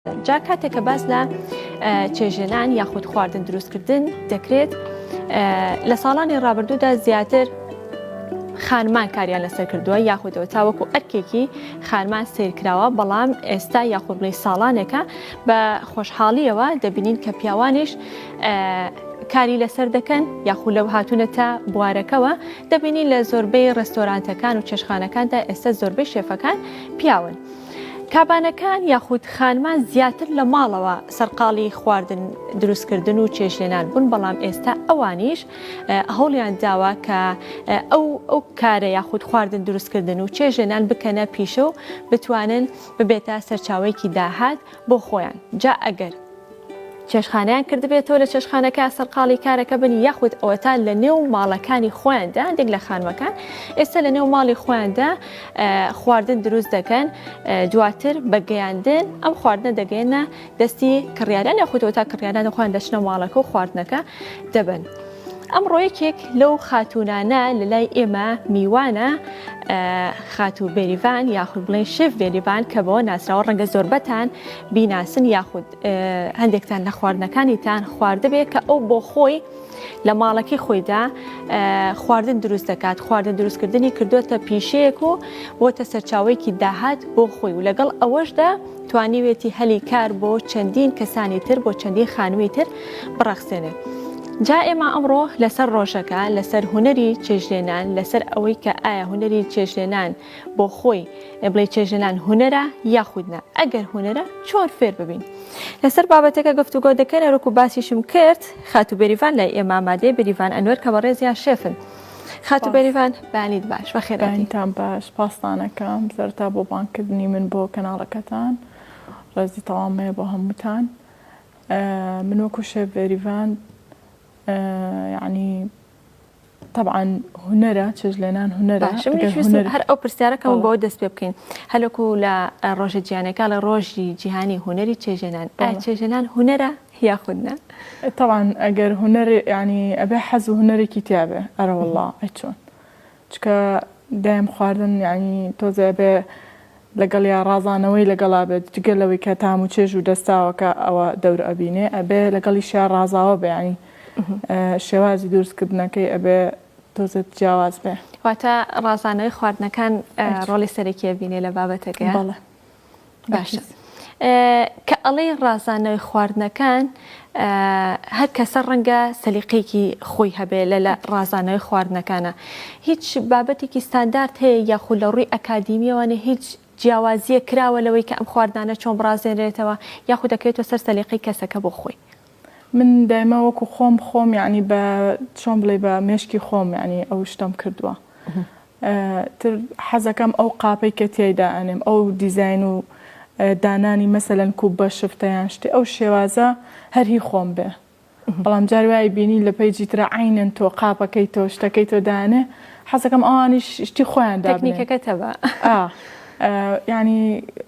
جا کاتێک کە باس لە چێژێنان یاخود خواردن دروستکردن دەکرێت لە ساڵانی ڕابردوودا زیاتر خانمان کاریان لەسەر کردووە یاخودەوە تاوەکو ئەرکێکی خانمان سیر کراوە بەڵام ئێستا یاخود بڵێ ساڵانێکە بە خۆشحاڵیەوە دەبینین کە پیاوانیش کاری لەسەر دەکەن یاخود لەو هاتوونەتە بوارەکەوە دەبینین لە زۆربەی ڕێستۆرانتەکان و چێشخانەکاندا ئێستا زۆربەی شێفەکان پیاون. کابانەکان یاخود خانمان زیاتر لە ماڵەوە سەرقاڵی خواردن دروستکردن و چێژلێنان بوون، بەڵام ئێستا ئەوانیش هەوڵیان داوە کە ئەو ئەو کارە یاخود خواردن دروستکردن و چێژلێنان بکەنە پیشە و بتوانن ببێتە سەرچاوەیەکی داهات بۆ خۆیان جا ئەگەر چێشتخانەیان کردبێتەوە لە چێشتخانەکە سەرقاڵی کارەکە بن یاخود ئەوەتا لە نێو ماڵەکانی خۆیاندا هەندێک لە خانمەکان ئێستا لە نێو ماڵی خۆیاندا خواردن دروست دەکەن دواتر بە گەیاندن ئەم خواردنە دەگەێنە دەستی کڕیاران یاخود ئەوەتا کڕیاران خۆیان دەچنە ماڵەکە و خواردنەکە دەبن. ئەمڕۆ یەکێک لەو خاتوونانە لە لای ئێمە میوانە خاتوو بێریڤان یاخود بڵێن شێف بێریڤان کە بەوە ناسراوە ڕەنگە زۆربەتان بیناسن یاخود هەندێکتان لە خواردنەکانیتان خواردبێ کە ئەو بۆ خۆی لە ماڵەکەی خۆیدا خواردن دروست دەکات خواردن دروستکردنی کردوتە پیشەیەک و بۆتە سەرچاوەیەکی داهات بۆ خۆی و لەگەڵ ئەوەشدا توانیوێتی هەلی کار بۆ چەندین کەسانی تر بۆ چەندین خانمی تر بڕەخسێنێ. جا ئێمە ئەمڕۆ لەسەر ڕۆژەکە لەسەر هونەری چێژلێنان لەسەر ئەوەی کە ئایا هونەری چێژلێنان بۆ خۆی بڵێ چێژلێنان هونەرە یاخود نا ئەگەر هونەرە چۆن فێر ببین لەسەر بابەتەکە گفتوگۆ دەکەن هەروەکو باسیشم کرد خاتوو بێریڤان لای ئێمە ئامادەیە بێریڤان ئەنوەر کە بەڕێزیان شێفن خاتوو بێریڤان بەیانیت باش بەخێرهاتی. بەیانیتان باش سپاستان ئەکەم سەرەتا بۆ بانگکردنی من بۆ کەناڵەکەتان ڕێزی تەواوم هەیە بۆ هەمووتان من وەکو شێف بێریڤان یعنی تەبعەن هونەرە چێژلێنان هونەرە باشە منیش ویستم هەر ئەو پرسیارەکەم بەوە دەست پێ بکەین هەلوەکو لە ڕۆژە جیهانەکە لە ڕۆژی جیهانی هونەری چێژێنان ئایا چێژێنان هونەرە یاخود نا؟ تەبعەن ئەگەر هونەر یعنی ئەبێ حەز و هونەرێکی تیا بێ ئەرەوەڵا ئەی چۆن چونکە دایم خواردن یعنی تۆزێ ئەبێ لەگەڵیا ڕازانەوەی لەگەڵا بێت جگە لەوەی کە تام و چێژ و دەستاوەکە ئەوە دەور ئەبینێ ئەبێ لەگەڵیشیا ڕازاوە بێ یعنی شێوازی دروستکردنەکەی ئەبێ تۆزێت جیاواز بێ. واتە ڕازانەوەی خواردنەکان ڕۆڵی سەرەکی ئەبینێ لە بابەتەکەیا؟ بەڵێ. باشە کە ئەڵێی ڕازانەوەی خواردنەکان هەر کەسە ڕەنگە سەلیقەیەکی خۆی هەبێ لە لە ڕازانەوەی خواردنەکانە هیچ بابەتێکی ستاندارد هەیە یاخود لە ڕووی ئەکادیمیەوەێ هیچ جیاوازیە کراوە لەوەی کە ئەم خواردنانە چۆن بڕازێنرێتەوە یاخود دەکەوێتەوە سەر سەلیقەی کەسەکە بۆ خۆی؟ من دایمە وەکو خۆم خۆم یعنی بە چۆن بڵێ بە مێشکی خۆم یعنی ئەو شتەم کردووە تر حەزەکەم ئەو قاپەی کە تیایدا ئەنێم ئەو دیزاین و دانانی مەسەلەن کوبە شفتە یان شتێ ئەو شێوازە هەر هی خۆم بێ بەڵام جار وای بینی لە page ی ترە عەینەن تۆ قاپەکەی تۆ شتەکەی تۆ دانێ حەزەکەم ئەوانیش شتی خۆیان دابنێن تەکنیکەکە تەبا ئا یانی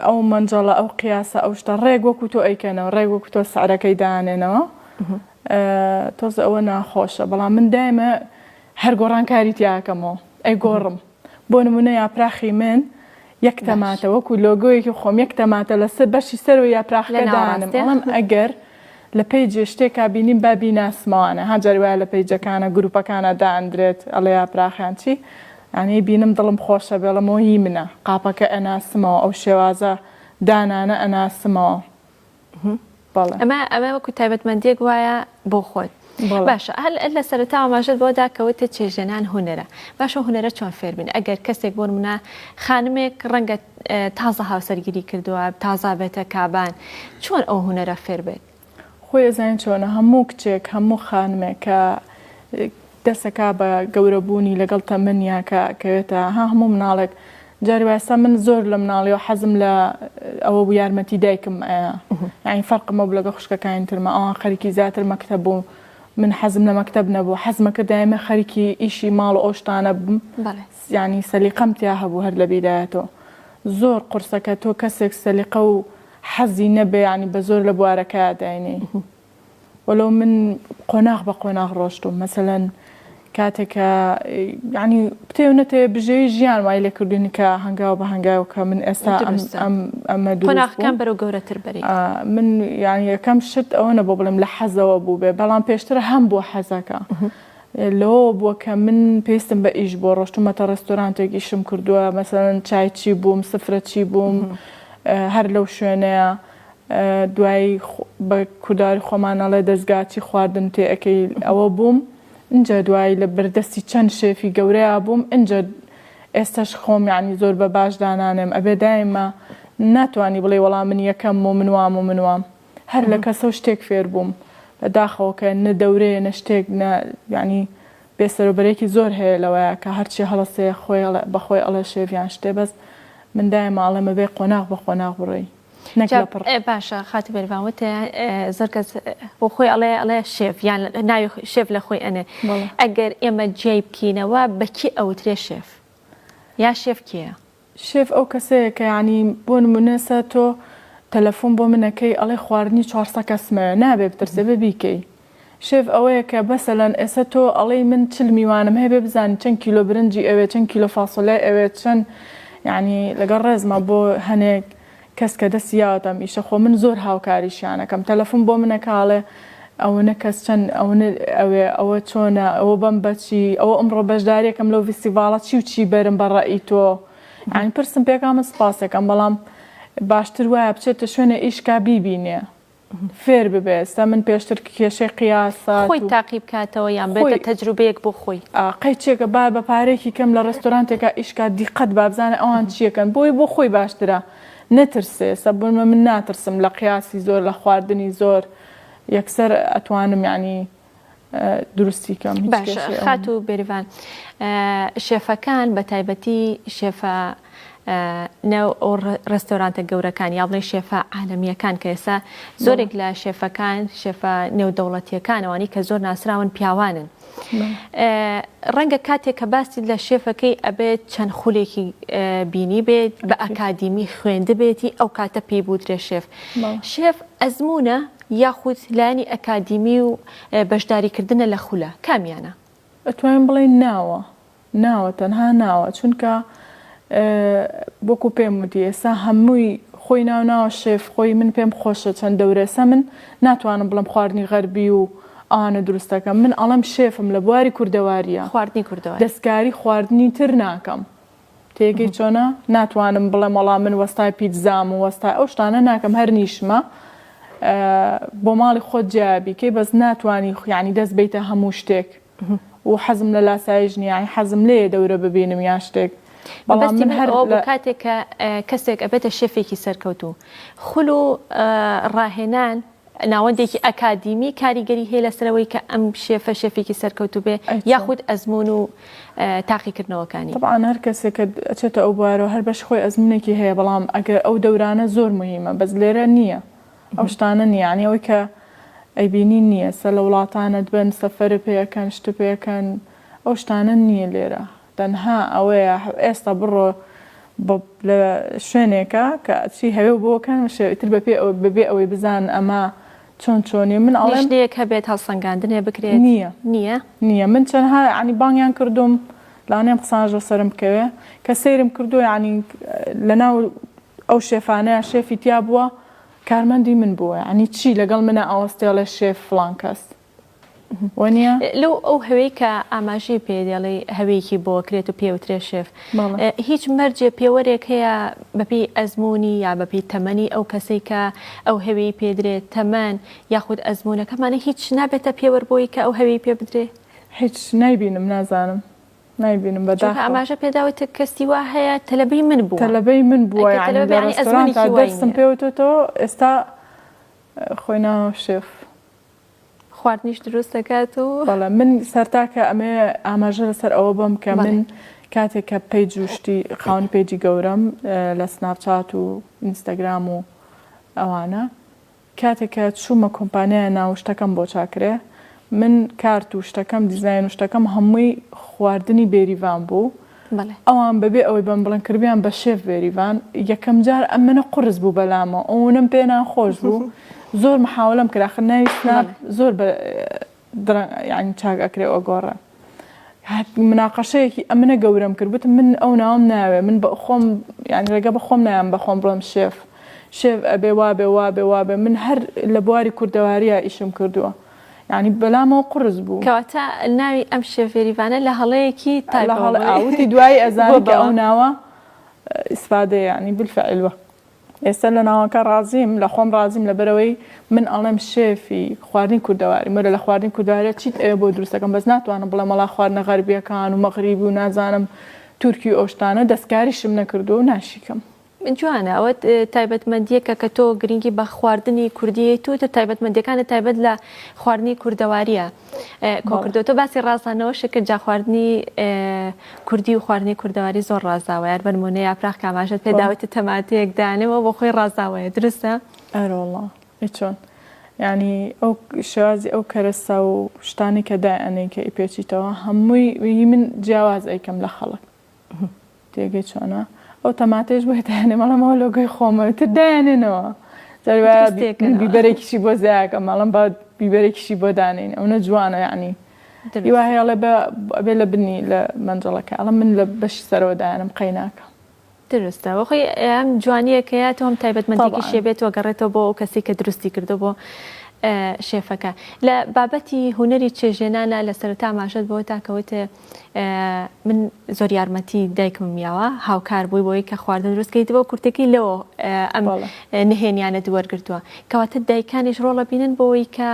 ئەو مەنجەڵە ئەو قیاسە ئەو شتە ڕێک وەکو تۆ ئەیکەنەوە ڕێک وەکو تۆ سعرەکەی دانێنەوە تۆزە ئەوە ناخۆشە بەڵام من دایمە هەر گۆڕانکاری تیا ئەکەمەوە ئەیگۆڕم بۆ نمونە یاپراخی من یەک تەماتە وەکو لۆگۆیەکی خۆم یەک تەماتە لەسەر بەشی سەرەوە یاپراخەکە دانم ئەڵێم ئەگەر لە page شتێکا بینیم با بیناسمەوانە ها جاری وایە لە page ەکانە گروپەکانە دائەندرێت ئەڵێ یاپراخیان چی یانی بینم دڵم خۆشە بێڵم ئەوە هی منە قاپەکە ئەناسمەوە ئەو شێوازە دانانە ئەناسمەوە بەڵێ. ئەمە ئەمە وەکو تایبەتمەندیەک وایە بۆ خۆت. باشە هەر لە سەرەتا ئاماژەت بۆ دا کە وتت چێژلێنان هونەرە باشە هونەرە چۆن فێر بین ئەگەر کەسێک بۆ نمونە خانمێک ڕەنگە تازە هاوسەرگیری کردووە تازە بێتە کابان چۆن ئەو هونەرە فێر بێت؟ خۆی ئەزانی چۆنە هەموو کچێک هەموو خانمێک کە دەسەکا بە گەورە بوونی لەگەڵ تەمەنیا کە ئەکەوێتە ها هەموو مناڵێک جاری وایە ئێستا من زۆر لە مناڵیەوە حەزم لە ئەوە بوو یارمەتی دایکم ئەیا یانی فەرقم هەبوو لەگەڵ خوشکەکانی ترمە ئەوان خەریکی زیاتر مەکتەب بوو من حەزم لە مەکتەب نەبوو حەزمە کرد دایمە خەریکی ئیشی ماڵ و ئەو شتانە بم یانی سەلیقەم تیا هەبوو هەر لە بیدایەتەوە زۆر قورسە کە تۆ کەسێک سەلیقە و حەزی نەبێ یانی بە زۆر لە بوارەکەیا داینێی وەلۆ من قۆناغ بە قۆناغ ڕۆشتوم مەسەلەن. کاتێک کە یعنی بتێ و نەتەوێ بژێوی ژیان وای لێ کردوین کە هەنگاو بە هەنگاو کە من ئێستا ئەم ئەمە قۆناغەکان بەرەو گەورەتر بەری من یعنی یەکەم شت ئەوە نەبوو بڵێم لە حەزەوە بوو بێ بەڵام پێشتر هەم بووە حەزەکە لەوەوە بووە کە من پێویستم بە ئیش بووە ڕۆشتومەتە ڕێستۆرانتێک ئیشم کردووە مەسەلەن چایچی بووم سفرەچی بووم هەر لەو شوێنەیە دوایی بە کورداری خۆمان ئەڵێ دەزگاچی خواردن تێ ئەکەی ئەوە بووم ئینجا دوایی لە بەردەستی چەند شێفی گەورەیا بووم ئینجا ئێستاش خۆم یعنی زۆر بە باش دانانێم ئەبێ دایمە ناتوانی بڵێ وەڵا من یەکەم و من وام و من وام هەر لە کەسەو شتێک فێر بووم بە داخەوە کە نە دەورەیە نە شتێک نە یعنی بێسەروبەرێکی زۆر هەیە لەوەیە کە هەرچی هەڵەسێ خۆی بە خۆی ئەڵێ شێف یان شتێ بەس من دایمە ئەڵێم ئەبێ قۆناغ بە قۆناغ بڕۆی نەک جا لە پڕ. باشە خاتوو بێریڤان وتێ زۆر کەس بۆ خۆی ئەڵێ ئەڵێ شێف یان ناوی شێف لە خۆی ئەنێ بەڵێ. ئەگەر ئێمە جیای بکەینەوە بە کێ ئەوترێ شێف یا شێف کێیە؟ شێف ئەو کەسەیە کە یانی بۆ نمونە ئێستا تۆ تەلەفۆن بۆ من ئەکەی ئەڵێ خواردنی 400 کەسمەوێ نابێ بترسێ بێ بیکەی شێف ئەوەیە کە مەسەلەن ئێستا تۆ ئەڵێی من 40 میوانم هەیە بێ بزانی چەند کیلۆ برنجی ئەوێ چەند کیلۆ فاسۆلیای ئەوێ چەند یانی لەگەڵ ڕێزما بۆ هەنێک کەس کە دەستی یاوەتە ئەم ئیشە خۆ من زۆر هاوکاریشیان ئەکەم تەلەفون بۆ من ئەکا ئەڵێ ئەوەنە کەس چەند ئەوەنە ئەوێ ئەوە چۆنە ئەوە بەم بەچی ئەوە ئەمڕۆ بەشداریەکەم لەو ڤیستیڤاڵە چی و چی بەرم بە ڕەئی تۆ یانی پرسم پێکا من سپاسەکەم بەڵام باشتر وایە بچێتە شوێنێ ئیش کا بیبینێ فێر ببێ ئێستا من پێشتر کێشەی قیاسات خۆی تاقی بکاتەوە یان بێتە تەجروبەیەک بۆ خۆی. قەیچێکە با بە پارەیەکی کەم لە ڕێستۆرانتێکا ئیش کات دیقەت با بزانێ ئەوان چیەکەن بۆی بۆ خۆی باشترە نەترسێ ئێستا بۆنمە من ناترسم لە قیاسی زۆر لە خواردنی زۆر یەکسەر ئەتوانم یانی دروستی کەم هیچ باشە کێشەی ئەوە نیە. خاتوو بێریڤان شێفەکان بە تایبەتی شێفە ناو ئەو ڕێستۆرانتە گەورەکان یا بڵێین شێفە عالەمییەکان کە ئێستا زۆرێک لە شێفەکان شێفە نێودەوڵەتییەکان ئەوانەی کە زۆر ناسراون پیاوانن ڕەنگە کاتێک کە باسی لە شێفەکەی ئەبێت چەند خولێکی بینی بێت بە ئەکادیمی خوێندبێتی ئەو کاتە پێی بوترێ شێف شێف ئەزمونە یاخود لایەنی ئەکادیمی و بەشداریکردنە لە خولە کامیانە؟ ئەتوانین بڵێین ناوە ناوە تەنها ناوە چونکە وەکو پێم وتی ئێستا هەمووی خۆی ناو ناوە شێف خۆی من پێم خۆشە چەند دەورێسە من ناتوانم بڵم خواردنی غەربی و ئەوانە دروستەکەم من ئەڵم شێفم لە بواری کوردەواریە خواردنی کوردەواری دەستکاری خواردنی تر ناکەم تێگەی چۆنە ناتوانم بڵێم وەڵا من وەستای پیتزام و وەستای ئەو شتانە ناکەم هەر نیشمە بۆ ماڵی خۆت جیا بیکەی بەس ناتوانی یعنی دەست بیتە هەموو شتێک و حەزم لە لاسایش نییە یانی حەزم لێیە دەورە ببینم یان شتێک بەڵام مەبەستی من من هەر ئەوە لە بوو کاتێک کە کەسێک ئەبێتە شێفێکی سەرکەوتوو خول و ڕاهێنان ناوەندێکی ئەکادیمی کاریگەری هەیە لەسەر ئەوەی کە ئەم شێفە شێفێکی سەرکەوتوو بێ ئەی چۆن؟ یاخود ئەزموون و تاقیکردنەوەکانی؟ تەبعەن هەر کەسێک کە ئەچێتە ئەو بوارەوە هەر بەشی خۆی ئەزموونێکی هەیە بەڵام ئەگەر ئەو دەورانە زۆر موهیمە بەس لێرە نییە ئەو شتانە نییە یانی ئەوەی کە ئەیبینین نییە سە لە وڵاتانت بن سەفەرت پێ ئەکەن شتت پێ ئەکەن ئەو شتانە نییە لێرە تەنها ئەوەیە ئێستا بڕۆ بە لە شوێنێکە کە ئەچی هەوێ بۆ کەن ئیتر بەپێ بەبێ ئەوەی بزان ئەمە چۆن چۆنیە من ئەڵێم لیژنەیەک هەبێت هەڵسەنگاندنێ بکرێت نییە نییە؟ نییە من چەندها یانی بانگیان کردوم لەوانەیە ئەم قسانەش لەسەرم بکەوێ کە سەیرم کردووە یانی لەناو ئەو شێفانەیە شێفی تیا بووە کارمەندی من بووە یانی چی لەگەڵ منە ئەوەستێ ئەڵێ شێف فڵان کەس وەنیە؟ لەو ئەو هەوێی کە ئاماژەی پێ دەڵێی هەوێیەکی بۆ کرێت و پێوترێ شێف هیچ مەرجێ پێوەرێک هەیە بەپێی ئەزمموونی یا بەپێی تەمەنی ئەو کەسەی کە ئەو هەوێی پێدرێت تەمەن یاخود ئەزموونەکەمانە هیچ نابێتە پێوەر بۆی کە ئەو هەوێی پێ بدرێ؟ هیچ نایبینم نازانم نایبینم چونکە بەداخەوە. ئاماژە پێداوت کەسی وا هەیە تەلەبەی من بووە. تەلەبەی من بووە ئەگەر یانی تەلەبە لە بێ یانی ڕێستۆرانتا ئەزموونێکی وای دەرسم نییە. پێ وتۆتەوە ئێستا خۆی ناوە شێف. خواردنیش دروست دەکات و. بەڵێ من سەرتا کە ئەمەوێ ئاماژە لەسەر ئەوە بەم کە بەڵێ. من کاتێک کە page و شتی خاوەنی page ی گەورەم لە سناپچات و ئینستاگرام و ئەوانە کاتێک کە چوومە کۆمپانیایە ناو شتەکەم بۆ چاکرێ من کارت و شتەکەم دیزاین و شتەکەم هەمووی خواردنی بێریڤان بوو بەڵێ. ئەوان بەبێ ئەوەی بەم بڵێن کردبیان بە شێف بێریڤان یەکەم جار ئەمنە قورس بوو بەلامەوە ئەوەنەم پێ ناخۆش بوو زۆر محاولەم کرد ئاخر ناوی سناپ بەڵێ. زۆر بە درەنگ یانی چاک ئەکرێ و ئەگۆڕێ. هات مناقەشەیەکی ئەمنە گەورەم کرد وتم من ئەو ناوەم ناوێ من بە خۆم یانی ڕێگە بە خۆم نایەم بە خۆم بڵێم شێف شێف ئەبێ وابێ وابێ وابێ من هەر لە بواری کوردەوارییا ئیشم کردووە یانی بەلامەوە قورس بوو. کەواتە ناوی ئەم شێف بێریڤانە لە هەڵەیەکی لە تایپەوە هەڵە بۆی وتی دوایی بۆ ئەزانی کە بەوە. ئەو ناوە ئیسفادەیە یانی بالفعل وە. ئێستا لە ناوەکە ڕازیم لە خۆم ڕازیم لەبەرئەوەی من ئەڵێم شێفی خواردنی کوردەواریم وەرە لە خواردنی کوردەواریا چیت ئەوێ بۆ دروست ئەکەم بەس ناتوانم بڵێم وەڵا خواردنە غەربیەکان و مەغریبی و نازانم تورکی و ئەو شتانە دەستکاریشم نەکردووە و ناشیکەم. جوانە ئەوە تایبەتمەندیەکە کە تۆ گرنگی بە خواردنی کوردی یەیت و تر تایبەتمەندیەکانت تایبەت لە خواردنی کوردەواریە کۆکردەوە تۆ باسی ڕازانەوەشت کرد جا خواردنی کوردی و خواردنی کوردەواری زۆر ڕازاوە یار بەنمونە یاپراخ کاماژت پێ داوتە تەماتەیەک دانێەوە بۆ خۆی ڕازاوەیە دروستە؟ ئەرۆڵا چۆن ینی ئەو شێوازی ئەو کەرەسە و شتانی کە دایئەنێی کە ئیپێچیتەوە هەمووی من جیاواز ئەیکەم لە خەڵک تێگەی چۆنە ئەو تەماتەیش بۆیە دایانێم ئەڵێم ئەوە لۆگۆی خۆمە تر دایانێنەوە جاری وایە من بیبەرێکیشی بۆ زیاکەم ئەڵێم با بیبەرێکیشی بۆ دانێین ئەونە جوانە یعنی هیوا هەیە ئەڵێ بە ئەبێ لە بنی لە مەنجەڵەکە ئەڵێم من لە بەشی سەرەوە دایانم قەیناکە دروستە وەخۆی ئەم جوانیەکەیە تۆ هەم تایبەتمەندێکیشی بێت و گەڕێتەوە بۆ ئەو کەسی کە دروستی کردو بۆ شێفەکە لە بابەتی هونەری چێژێنانە لە سەرەتا ماشت بۆ تاکەوت من زۆر یارمەتی دایکمم یاوە هاوکار بووی بۆی کە خواردن دروست کەیت بۆ کورتەکەی لەوە ئەم نهێنیانە وەرگرتووە کەواتە دایکانیش ڕۆڵە بینن بۆی کە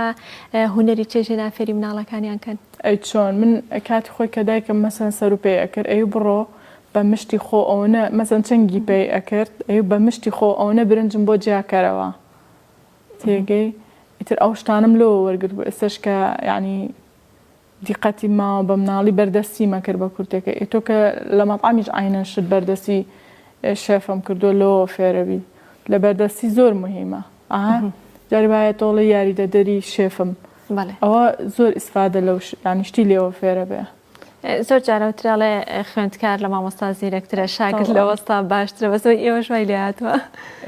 هونەری چێژێنان فێری مناڵەکانیان کەن. ئەی چۆن من کاتی خۆی کە دایکم مەسەن سەرو پێی ئەکرد ئەی بڕۆ بە مشتی خۆ ئەونە مەسەن چنگی پێی ئەکرد ئەی بە مشتی خۆ ئەونە برنجم بۆ جیاکەرەوە تێگەی ئیتر ئەو شتانم لەوە وەرگرت بوو ئێستاش کە یعنی دیقەتی ماوە بە مناڵی بەردەستی مەکرد بە کورتەکەی ئێ تۆ کە لە مەتعەمیش عەینەن شت بەردەستی شێفم کردووە لۆوە فێرەبی لە بەردەستی زۆر مهیمە ئەها جاری وایە تۆڵێ یاریدەدەری شێفم ئەوە زۆر ئیسفادە لەو یانی شتی لێوە فێرەبێ. زۆر جار ئەوترێ ئەڵێ خوێندکار لە مامۆستا زیرەکترە شاگرد لە وەستا باشترە بەس ئەوەی ئێوەش وای لێ هاتووە.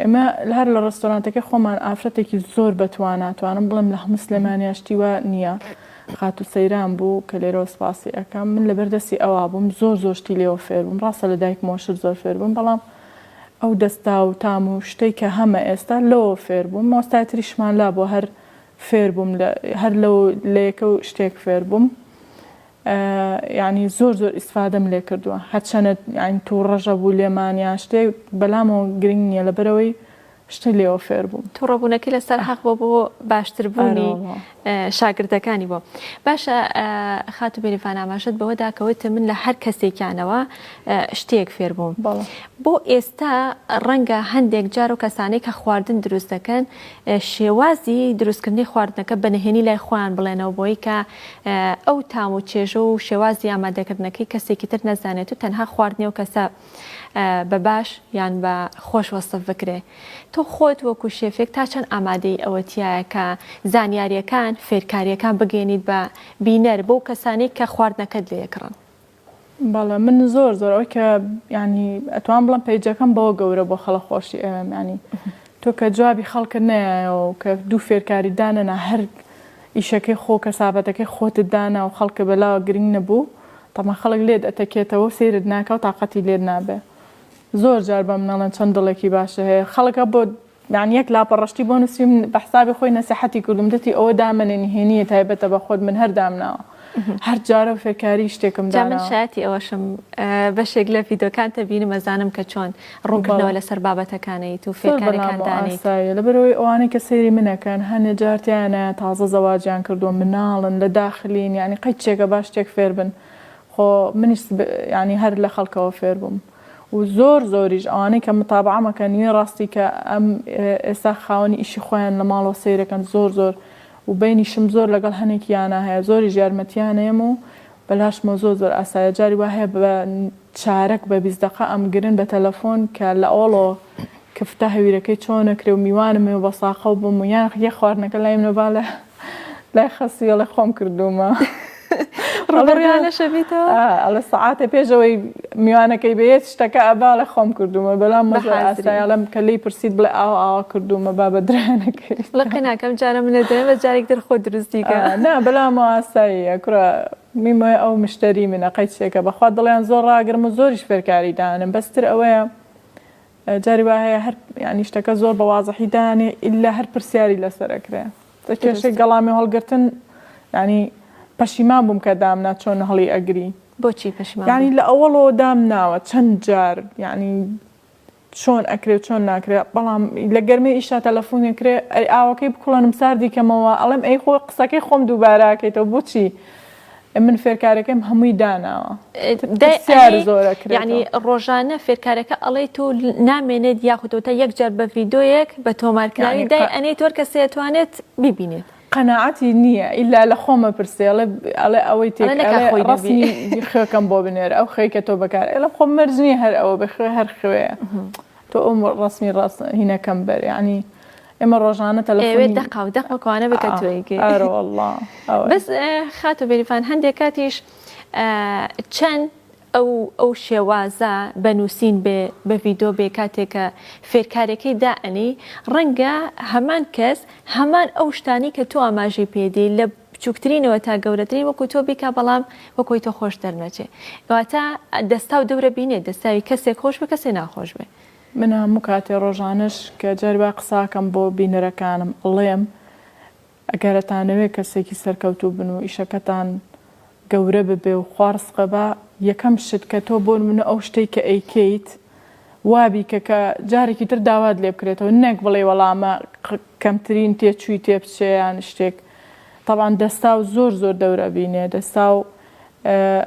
ئێمە هەر لە ڕێستۆرانتەکەی خۆمان ئافرەتێکی زۆر بەتوانا توانم بڵێم لە هەموو سلێمانیا شتی وا نییە خاتوو سەیران بوو کە لێرەوە سپاسی ئەکەم من لەبەر دەستی ئەوا بووم زۆر زۆر شتی لێوە فێر بووم ڕاستە لە دایکمەوە شت زۆر فێر بووم بەڵام ئەو دەستا و تام و شتەی کە هەمە ئێستا لەوە فێر بووم مۆستای تریشمان لا بوو هەر فێر بووم لە هەر لەو لە یەکە و شتێک فێر بووم یعنی زۆر زۆر ئیسفادەم لێ کردووە هەرچەنە یعنی تووڕەژە بوو لێمان یان شتێک بەلامەوە گرنگ نییە لەبەرەوەی شتێ لێوە فێر بووم. توڕەبوونەکەی لەسەر حەق بۆ بۆ باشتربوونی شاگردەکانی بۆ باشە خاتو بێریڤان ئاماژەت بەوە دا کە وتت من لە هەر کەسێکیانەوە شتێک فێر بووم بۆ ئێستا ڕەنگە هەندێک جار و کەسانەی کە خواردن دروست دەکەن شێوازی دروستکردنی خواردنەکە بە نهێنی لای خۆیان بڵێنەوە بۆی کە ئەو تام و چێژە و شێوازی ئامادەکردنەکەی کەسێکی تر نەزانێت و تەنها خواردنی ئەو کەسە بە باش یان بە خۆش وەسف بکرێ. تۆ خۆت وەکو شێفێک تا چەند ئامادەی ئەوە تیایە کە زانیارییەکان، فێرکارییەکان بگەیەنیت بە بینەر، بەو کەسانەی کە خواردنەکەت لێ ئەکڕن؟ بەڵێ من زۆر زۆر ئەوەی کە یانی ئەتوانم بڵێم پەیجەکەم بەوە گەورە بووە خەڵک خۆشی ئەوێم یانی تۆ کە جوابی خەڵکت نەیایەوە و کە دوو فێرکاریت دانەنا هەر ئیشەکەی خۆ کەسابەتەکەی خۆتت دانا و خەڵکە بەلاوە گرنگ نەبوو تەبعەن خەڵک لێت ئەتەکێتەوە و سەیرت ناکا و تاقەتی لێت نابێ زۆر جار بەم نەڵێن چەند دڵێکی باشە هەیە خەڵکە بۆ یانی یەک لاپەڕە شتی بۆ نووسیم بە حسابی خۆی نەسیحەتی کردوم دەتی ئەوە دامەنێ نهێنیە تایبەتە بە خۆت من هەر دامناوە هەر جارە و فێرکاری شتێکم جا من داناوە. شایەتی ئەوەشم بەشێک لە ڤیدۆکانتە بینم ئەزانم کە چۆن ڕوونکردنەوە بەڵێ. لەسەر بابەتەکانەیت و زۆر فێرکاریەکان بەلامەوە دانێیت. ئاساییە لەبەرئەوەی ئەوانەی کە سەیری من ئەکەن هەنێ جار تیایانایە تازە زەواجیان کردووە مناڵن لە داخلین یانی قەیت چێکە با شتێک فێر بن خۆ منیش یانی هەر لە خەڵکەوە فێر بووم و زۆر زۆریش ئەوانەی کە متابعەم ئەکەن وێ ڕاستی کە ئەم ئێستا خاوەنی ئیشی خۆیان لە ماڵەوە سەیرەکەن زۆر زۆر و بەینیشم زۆر لەگەڵ هەنێکیانا هەیە زۆریش یارمەتیان ئەیەم و بەلاشمەوە زۆر زۆر ئاسایە جاری وا هەیە بە چارەک بە 20 دەقە ئەمگرن بە تەلەفۆن کە لە ئەوڵۆ کفتە هەویرەکەی چۆن ئەکرێ و میوانم هەیە و بە ساقەو بم و یان یە خواردنەکە لای منە با لە لای خەسوی ئەڵێ خۆم کردوومە. ڕووبەڕوویانەشە بیتەوە؟ ئەڵێ سەعاتێ پێش ئەوەی میوانەکەی بێت شتەکە ئەبا ئەڵێ خۆم کردوومە بەلام بە زۆر حازری. ئاسایی ئەڵێم کە لێی پرسیت بڵێ ئاوا ئاوا کردوومە با بە درانەکەی. لقی ناکەم جارە منە دەم بەس جارێکی تر خۆت دروستی کە. نا بەلامەوە ئاساییە کوڕە میمۆیە ئەو مشتەری منە قەیچێکە بەخوا دڵیان زۆر ڕاگرم و زۆریش فێرکاری دانم بەس تر ئەوەیە جاری وا هەیە هەر یانی شتەکە زۆر بە وازحی دانێ ئیلا هەر پرسیاری لەسەر ئەکرێ کێشەی گەڵامی هەڵگرتن ینی پەشیمان بووم کە دامنا چۆن هەڵی ئەگری بۆچی پەشیمان ینی لە ئەوەڵەوە دام ناوە چەند جار ینی چۆن ئەکرێ چۆن ناکرێ بەڵام لە گەرمەی ئیشا تەلەفۆنێ کرێ ئەی ئاوەکەی بکوڵێنم ساردی کەمەوە ئەڵێم ئەی خۆ قسەکەی خۆم دووبارەکەیتەوە بۆچی من فێرکارەکەیم هەمووی داناوە پرسیار زۆر ئەکرێتەوە. یانی ڕۆژانە فێرکارەکە ئەڵێی تۆ نامێنێت یاخود تۆ تا یەک جار بە ڤیدۆیەک بە تۆمارکراوی دای ئەنێی تۆر کەسێ ئەتوانێت بیبینێت. قەناعەتی نییە ئیلا لە خۆمە پرسێ ئەڵێ ئەڵێ ئەوەی تێک ئەڵێ نەکا خۆی نەبی. ڕەسمی خوێکەم بۆ بنێرە ئەو خوێی کە تۆ بەکار ئەڵێم خۆ مەرج نییە هەر ئەوە بێ خوێ هەر خوێیە تۆ ئەو ڕەسمی ڕەس هینەکەم بەر یانی ئێمە ڕۆژانە ئەیەوێت تەلەفۆنی دەقا و دەق وەکوانە بێ کە تۆ ئەیکەی. ئەرە وەڵا ئەوەیە. بەس خاتوو بێریڤان هەندێک کاتیش چەند ئەو ئەو شێوازە بە نووسین بێ بە ڤیدۆ بێ کاتێک کە فێرکارەکەی دائەنێی ڕەنگە هەمان کەس هەمان ئەو شتانەی کە تۆ ئاماژەی پێ دێی لە بچووکترینەوە تا گەورەترین وەکو تۆ بیکا بەڵام وەکۆی تۆ خۆش دەرنەچێ واتە دەستاو دەورە بینێ دەستاوی کەسێک خۆش بێ کەسێ ناخۆش بێ. من هەموو کاتێ ڕۆژانەش کە جاری وا قساکەم بۆ بینەرەکانم ئەڵێم ئەگەر ئەتانەوێ کەسێکی سەرکەوتوو بن و ئیشەکەتان گەورە ببێ و خوا ڕزقە با یەکەم شت کە تۆ بۆ نمونە ئەو شتەی کە ئەیکەیت وا بیکە کە جارێکی تر داوات لێ بکرێتەوە نەک بڵێی وەڵا ئەمە کەمترین تێچووی تێ بچێ یان شتێک تەبعەن دەستاو زۆر زۆر دەور ئەبینێ دەستاو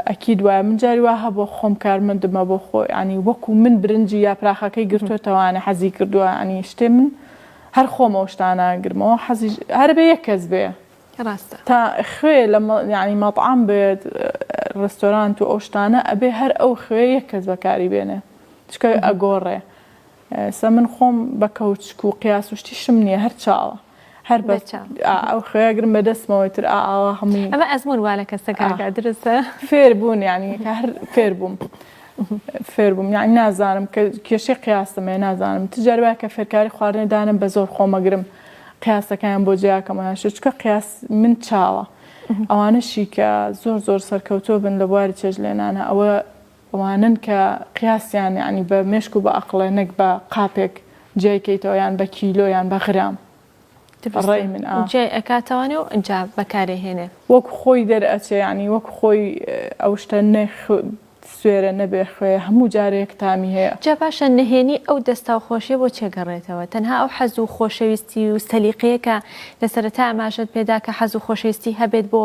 ئەکید وایە من جاری وا هەبووە خۆم کارمەندمە بۆ خۆ ینی وەکو من برنجی یاپراخەکەی گرتوێتەوانە حەزی کردووە ینی شتێ من هەر خۆم ئەو شتانە گرمەوە حەزی هەر بێ یەک کەس بێ ڕاستە تا خوێ لە ینی مەطعام بێت ڕێستۆرانت و ئەو شتانە ئەبێ هەر ئەو خوێ یەک کەس بەکاری بێنێ چکە ئەگۆڕێ سە من خۆم بە کەوچک و قیاس و شتیشم نییە هەر چاوە هەر بە ئەو خوێ گرم بە دەستمەوەی تر ئاوا هەمووی ئەمە ئەزموون وا لە کەسەکە درستە فێر بوون یعنی هەر فێر بووم فێر بووم یعنی نازانم کە کێشەی قیاسم هەیە نازانم چ جار وایە کە فێرکاری خواردنێ دانم بە زۆر خۆمەگرم قیاسەکەیان بۆ جیاکەم یان شت چونکە قیاس من چاوە ئەوانەشی کە زۆر زۆر سەرکەوتوو بن لە بواری چێژ لێنانە ئەوە ئەوانەن کە قیاسیان یعنی بە مێشک و بە ئەقڵێ نەک بە قاپێک جیای کەیتەوە یان بە کیلۆ یان بە غرام ڕای من ئا جیای ئەکاتەوانێ و ئینجا بەکارێ هێنێ. وەک خۆی دەرئەچێ یانی وەک خۆی ئەو شتە نە سوێرە نە بێ خوێ هەموو جارێ یەک تامی هەیە. جا باشە نهێنی ئەو دەستاوخۆشیە بۆ چێ گەڕێتەوە؟ تەنها ئەو حەز و خۆشەویستی و سەلیقەیە کە لە سەرەتا ئاماژەت پێدا کە حەز و خۆشەویستی هەبێت بۆ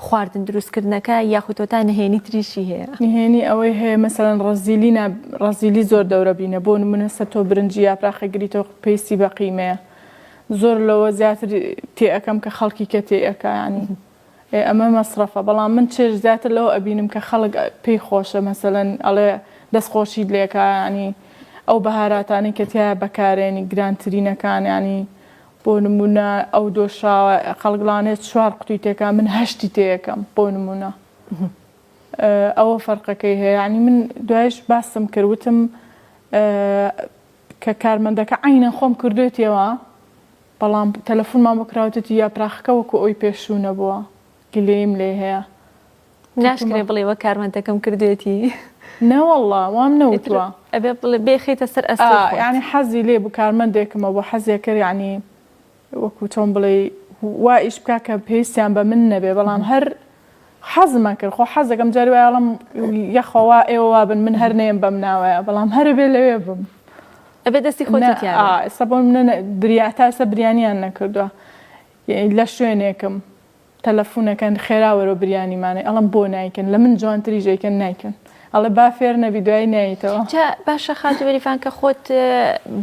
خواردن دروست کردنەکە یاخود تۆ تا نهێنی تریشی هەیە؟ نهێنی ئەوەی هەیە مەسەلەن ڕەزیلی نا ڕەزیلی زۆر دەورە بینە بۆ نمونە سە تۆ برنجی یاپراخە گریتەوە پێویستی بە قیمەیە زۆر لەوە زیاتر تێ ئەکەم کە خەڵکی کە تێ ئەکا یانی ئێ ئەمە مەسرەفە بەڵام من چێژ زیاتر لەوە ئەبینم کە خەڵک پێی خۆشە مەسەلەن ئەڵێ دەست خۆشیت لێکا یانی ئەو بەهاراتانەی کە تیایا بەکارێنی گرانترینەکان یانی بۆ نمونە ئەو دۆشاوە خەڵک ڵانێ چوار قوتوی تێکا من هەشتی تێیەکەم بۆ نمونە ئەوە فەرقەکەی هەیە یانی من دوایش باسم کرد وتم کە کارمەندەکە عەینەن خۆم کردوێتیەوە بەڵام تەلەفونمان بۆ کرا وتێتی یاپراخەکە وەکو ئەوی پێشوو نەبووە گلەییم لێ هەیە. ناشکرێ بڵێی وەک کارمەندەکەم کردوێتی. نەوەڵا وام نەوتوە. ئەبێ بڵێ بێخەیتە سەر ئەستۆی خۆت. یانی حەزی لێ بوو کارمەندێکمە بۆ حەزێ کرد یانی وەکو چۆن بڵێی وا ئیش بکا کە پێویستیان بە من نەبێ بەڵام هەر حەزم ئەکرد خۆ حەزەکەم جاری وایە ئەڵێم یەخوا وا ئێوە وابن من هەر نەیەم بەم ناوەیە بەڵام هەر ئەبێ لەوێ بم. ئەبێ دەستی خۆتی تیا بێ. ئێستا بۆ منە بریا تا ئێستا بریانیان نەکردووە لە شوێنێکم تەلەفونەکەن خێرا وەرەوە بریانیمانەی ئەڵێم بۆ نایکەن لە من جوانتریش ئەیکەن نایکەن ئەڵێ با فێر نەبی دوایی نایەیتەوە. جا باشە خاتوو بەریفان کە خۆت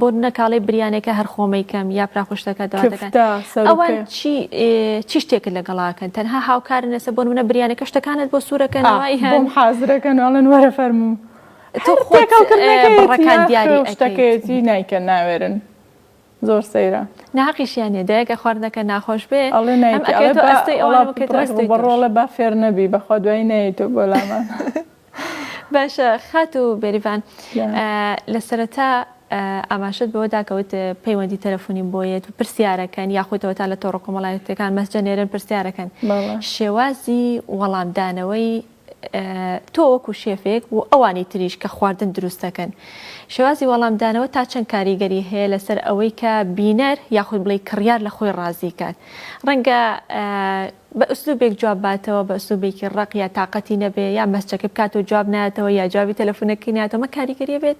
بۆ نەکاڵەی بریانەکە هەر خۆمەی کەم یا پراخوشتەکە دەواتەکان کفتە سەر و ئەوان پێ. چی چی شتێکت لەگەڵا ئەکەن تەنها هاوکارن لەسەر بۆ نمونە بریانەکە شتەکانت بۆ ئا سوورەکەنەوە یان بۆم حازرەکەن و ئەڵێن وەرە فەرموو تۆ هەر خۆت تێکەڵکردنەکەیەتی بڕەکان یا دیاری خوێ و ئەکەیت. شتەکەیەتی نایکەن ناوێرن. زۆر سەیرە. ناهەقیشیان نیە دایکە خواردنەکە ناخۆش بێ ئەڵێ ئەم نایتی ئەڵێ ئەکەوێتەوە با ئەستۆی وەڵا ئەوان و ئەکەوێتەوە ڕێک ئەستۆی ڕووبەڕوو تۆش. ئەڵێ با فێر نەبی بەخوا دوایی نایەیتەوە بۆ لامان. باشە خاتوو بێریڤان گیان. لە سەرەتا ئاماژەت بەوە دا کە وت پەیوەندی تەلەفونیم بۆ یەت و پرسیارەکەن یاخود ئەوەتا لە تۆڕە کۆمەڵایەتیەکان مەسجە نێرن پرسیارەکەن بەڵێ. شێوازی وەڵامدانەوەی تۆ وەکو شێفێک و ئەوانی تریش کە خواردن دروست دەکەن شێوازی وەڵامدانەوە تا چەند کاریگەری هەیە لەسەر ئەوەی کە بینەر یاخود بڵێی کڕیار لە خۆی ڕازی کات ڕەنگە بە ئسلوبێک جواب باتەوە بە ئسلوبێکی ڕەق یا تاقەتی نەبێ یا مەسجەکە بکاتەوە جواب نایەتەوە یا جوابی تەلەفونەکەی نایەتەوە مە کاریگەریە بێت؟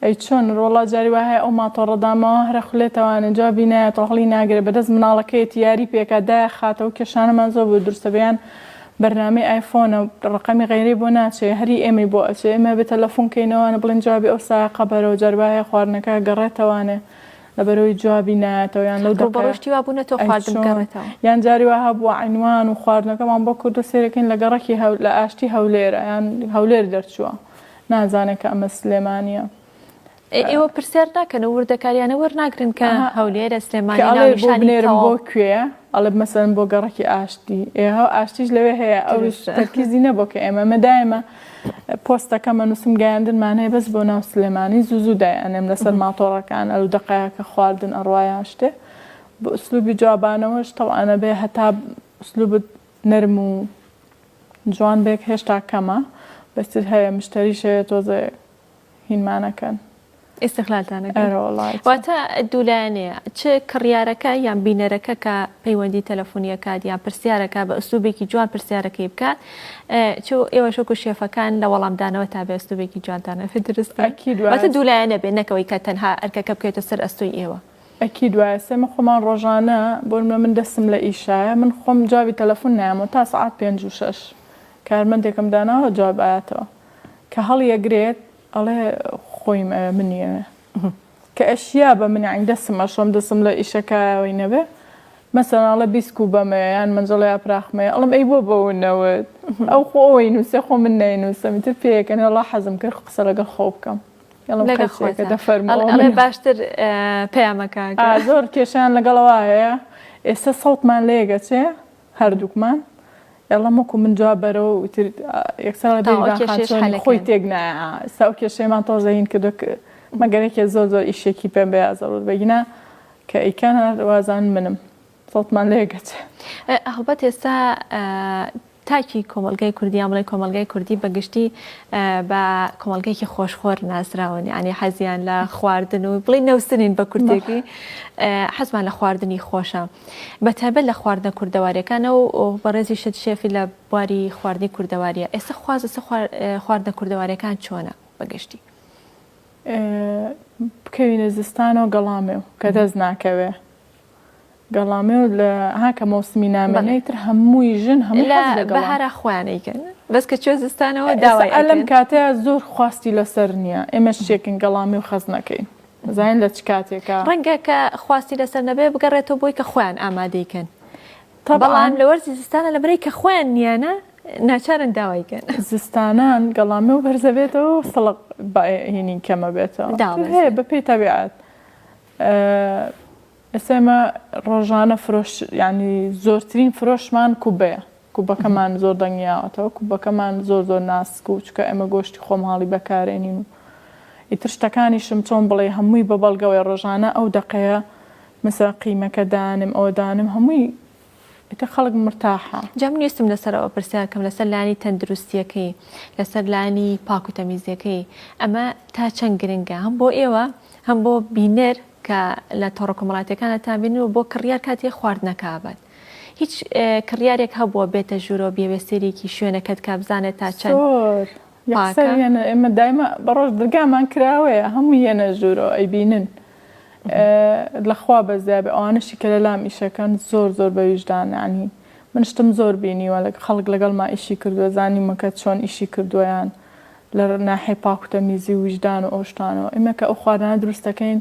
ئەی چۆن ڕۆڵە جاری وا هەیە ئەو ماتۆڕە داماوە هەر ئەخولێتەوانێ جوابی نایەتەوە هەڵی ناگرێ بەدەست مناڵەکەیەتی یاری پێکا دایەخاتەوە کێشانەمان زۆر بۆ دروستە بێ یان بەرنامەی ئایفۆنە ڕەقەمی غەیرەی بۆ ناچێ هەری ئێمەی بۆ ئەچێ ئێمە بێ تەلەفون کەینەوانە بڵێن جوابی ئەو سایەقە بەرەوە جاری وا هەیە خواردنەکە گەڕێتەوانێ لەبەرەوەی جوابی نایەتەوە یان لەو دەقەیە ڕووبەڕووی شتی وا بوونەتەوە ئەی خواردن چۆن بگەڕێتەوە؟ یان جاری وا هەبووە عینوان و خواردنەکەمان بۆ کردووە سەیرەکەین لە گەڕەکی هەو لە ئاشتی هەولێرە یان هەولێر دەرچووە نازانێ کە ئەمە سلێمانیە. ئێ ئێوە پرسیار ناکەن و وردەکاریانە وەرناگرن کە ئەها هەولێرە کە سلێمانی ئەڵێ بۆ ناونیشانی بنێرم بۆ تەواو. کوێ ئەڵێ مەسەلەن بۆ گەڕەکی ئاشتی ئێ هەو ئاشتیش لەوێ هەیە ئەوش دروستە. تەرکیزی نەبووە کە ئێمە ئەمە دایمە پۆستەکەم ئەنووسم گەیاندنمان هەیە بەس بۆ ناو سلێمانی زوو زوو دای ئەنێم لەسەر ماتۆڕەکان ئەو دەقەیە کە خواردن ئەڕوا یان شتێ بە ئوسلوبی جوابانەوەش تەبعەن ئەبێ هەتا ئوسلوبت نەرم و جوان بێک هێشتا کەمە بەس تر هەیە مشتەریش هەیە تۆزێ هینمانەکەن. ئیستغلالتان ئەکەن. ئەرە وەڵا چ. واتە دوولایەنەیە چ کڕیارەکە یان بینەرەکە کە پەیوەندی تەلەفونی ئەکات یان پرسیارەکە بە ئسلوبێکی جوان پرسیارەکەی بکات چ ئێوەش وەکو شێفەکان لە وەڵامدانەوەتا بێ ئسلوبێکی جوانتان هەبێت دروستە؟ ئەکید وایە. واتە دوولایەنە بێت نەک ئەوەی کە تەنها ئەرکەکە بکەوێتە سەر ئەستۆی ئێوە. ئەکید وایە سێمە خۆمان ڕۆژانە بۆ نمونە من دەستم لە ئیشایە من خۆم جوابی تەلەفون نایەمەوە تا سەعات پێنج و شەش کارمەندێکم داناوە جواب ئایەتەوە کە هەڵیەگرێت ئەڵێ خۆیم ئەوێ منی ئەوێ کە ئەشیا بە من یانی دەستم ئەشۆم دەستم لە ئیشەکایەوەی نەبێ مەسەلەن ئەڵێ بیسکو بەمەیە یان مەنجەڵە یاپراخمەیە ئەڵێم ئەی بۆ بەو نەوت ئەو خۆ ئەوەی نووسێ خۆ من نەینووسم ئیتر پێیەکەنێ وەڵا حەزم کرد قسە لەگەڵ خۆ بکەم. لەگەڵ خۆتە ئەڵێ باشتر پەیامەکە زۆر کێشیان لەگەڵەوە هەیە ئێستا سەوتمان لێگەچێ هەردووکمان ئێڵم وەکو من جواب بەرەوە وتر یەکسەر خۆی تێک نایە ئێستا ئەو کێشەیەمان تۆزەین کردو مەگەرێکێ زۆر زۆر ئیشێکی پێم بە زەڕور بەگینا کە ئەیکەن وازان منم سەوتمان لێگەچێ هەڵبەت ئێستا تاکی کۆمەڵگای کوردی یان بڵێین کۆمەڵگای کوردی بە گشتی بە کۆمەڵگەیەکی خۆشخۆر ناسراون یانی حەزیان لە خواردن و بڵێین نەوسنین بە کورتێکی حەزمان لە خواردنی خۆشە بە تایبەت لە خواردنە کوردەواریەکانە و بەڕێزیشت شێفی لە بواری خواردنی کوردەواریە ئێستا خواز لەسەر خواردنە کوردەواریەکان چۆنە بە گشتی؟ بکەوینە زستانەوە گەڵامێو کە دەست ناکەوێ گەڵامێو لە ها کە مەوسمی نامێنێ تر هەمووی ژن هەموو لە حەز لە گەڵا بەهارا خۆیان ئەیکەن بەس کە چوە زستانەوە ئێستا داوای ئە لەم ئەکەن. کاتەیا زۆر خواستی لەسەر نییە ئێمەش شێکن گەڵامێو خەز نەکەین بزانین لە چ کاتێکا. ڕەنگە کە خواستی لەسەر نەبێ بگەڕێتەوە بۆی کە خۆیان ئامادەی کەن تەبعەن بەڵام لە وەرزی زستانە لەبەرەی کە خۆیان نییانە ناچارن داوای کەن. زستانان گەڵامێو بەرزەبێتەوە و سڵق با هینی کەمەبێتەوە داوەزێ. هەیە بەپێی تەبیعەت ئێستا ئێمە ڕۆژانە فرۆش یانی زۆرترین فرۆشمان کوبەیە کوبەکەمان زۆر دەنگی یاوەتەوە کوبەکەمان زۆر زۆر ناسک و چکە ئێمە گۆشتی خۆماڵی بەکارێنین و ئیتر شتەکانیشم چۆن بڵێ هەمووی بە بەڵگەوەی ڕۆژانە ئەو دەقەیە مثلا قیمەکە دانم ئەوە دانم هەمووی ئیتر خەڵک مرتاحە. جا من ویستم لەسەر ئەوە پرسیار کەم لەسەر لایەنی تەندروستیەکەی لەسەر لایەنی پاک و تەمیزیەکەی ئەمە تا چەند گرنگە هەم بۆ ئێوە هەم بۆ بینەر کە لە تۆڕە کۆمەڵاتیەکان ئەتانبینن و بۆ کڕیار کاتێ خواردنەکە ئەبات هیچ کڕیارێک هەبووە بێتە ژوورەوە بیەوێ سەیرێکی شوێنەکەت کا بزانێت تا چەند زۆر یەکسەر پاکە؟ یەنە ئێمە دایمە بە ڕۆژ درگامان کراوەیە هەموو یەنە ژوورەوە ئەیبینن لەخوا بەزیابێ ئەوانەشی کە لەلام ئیشەکەن زۆر زۆر بە ویژدان یانی من شتم زۆر بینیوە لە خەڵک لەگەڵما ئیشی کردووە زانیومە کە چۆن ئیشی کردووە یان لە ناحیەی پاک و تەمیزی و ویژدان و ئەو شتانەوە ئێمە کە ئەو خواردنانە دروست دەکەین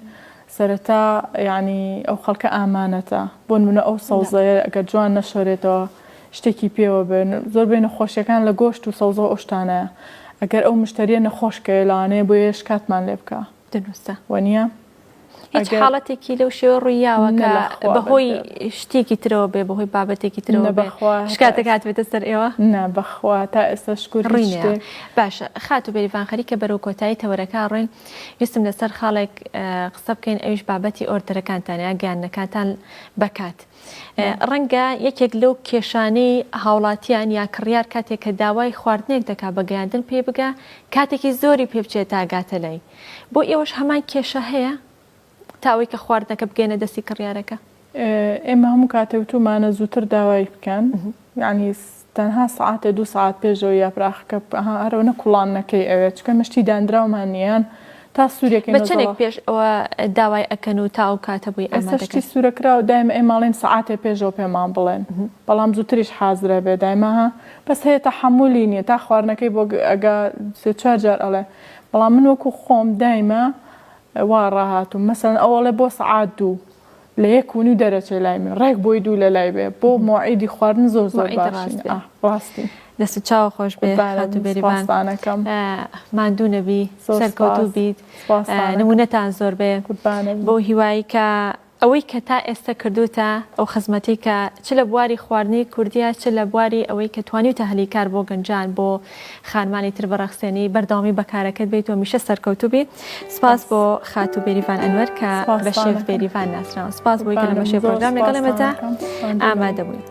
سەرەتا یانی ئەو خەڵکە ئامانەتە بۆ نمونە ئەو سەوزەیە ئەگەر جوان نەشۆرێتەوە شتێکی پێوە بێ زۆربەی نەخۆشیەکان لە گۆشت و سەوزە و ئەو شتانەیە ئەگەر ئەو مشتەریە نەخۆش کەوێ لەوانەیە بۆیەش کاتمان لێ بکا دروستە وەنیە؟ هیچ حاڵەتێکی لەو شێوە ڕوویاوە کە بەهۆی شتێکی ترەوە بێ بەهۆی بابەتێکی ترەوە بێ شکاتەکە هاتبێتە سەر ئێوە؟ نا بەخوا تا ئێستا شکور هیچ شتێک. باشە خاتوو بێریڤان خەریکە بەرەو کۆتایی تەوەرەکە ڕۆین ویستم لەسەر خاڵێک قسە بکەین ئەویش بابەتی order ەکانتان یا گەیاندنەکانتان بەکات. ڕەنگە یەکێک لەو کێشانەی هاوڵاتیان یا کڕیار کاتێک کە داوای خواردنێک دەکا بە گەیاندن پێی بگا کاتێکی زۆری پێ بچێت تا گاتە لای. بۆ ئێوەش هەمان کێشە هەیە تا ئەوەی کە خواردنەکە بگەیەنە دەستی کڕیارەکە؟ ئێمە هەموو کاتێ وتومانە زووتر داوای بکەن یانی تەنها سەعاتێ دوو سەعات پێشەوە یاپراخەکە ئەها هەرەوە کوڵاندنەکەی ئەوێ چونکە ئێمە شتی دانراومان نییە یان تا سوورێکەی بە چەندێک پێش ئەوە داوای ئەکەن و تا ئەو کاتە بۆی ئێستا ئامادە شتی سوورەکراو دایمە ئێمە ئەڵێین سەعاتێ پێشەوە پێمان بڵێن بەڵام زووتریش حازرە بێ دایمە ها بەس هەیە تەحەمولی نییە تا خواردنەکەی بۆ ئەگا سێ چوار جار ئەڵێ بەڵام من وەکو خۆم دایمە وا ڕاهاتووم مەسەلەن ئەو ئەڵێ بۆ سەعات دوو لە یەک و نیو دەرەچێ لای من ڕێک بۆی دوو لە لای بێ بۆ مۆعیدی خواردن زۆر زۆر باشین ئا ڕاستی. دەست و چاوە خۆش بێ خاتوو بێریڤان ماندوو نەبی سەرکەوتوو بیت نمونەتان زۆر بێ بەو هیوایی کە ئەوەی کە تا ئێستە کردووتە، ئەو خزمەتەی کە چ لە بواری خواردنی کوردییە، چ لە بواری ئەوەی کە توانیوتە هەلی کار بۆ گەنجان، بۆ خانمانی تر بڕەخسێنی، بەردەوامی بە کارەکەت بیت و هەمیشە سەرکەوتوو بی. سپاس بۆ خاتوو بێریڤان ئەنوەر کە بە شێف بێریڤان ناسراوە. سپاس بۆی کە لە بەشێ پرۆگرام لەگەڵ ئێمەدا ئامادە بووی.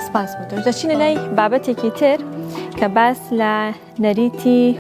سپاس بۆ تۆش. دەچینە لای بابەتێکی تر کە باس لە نەریتی.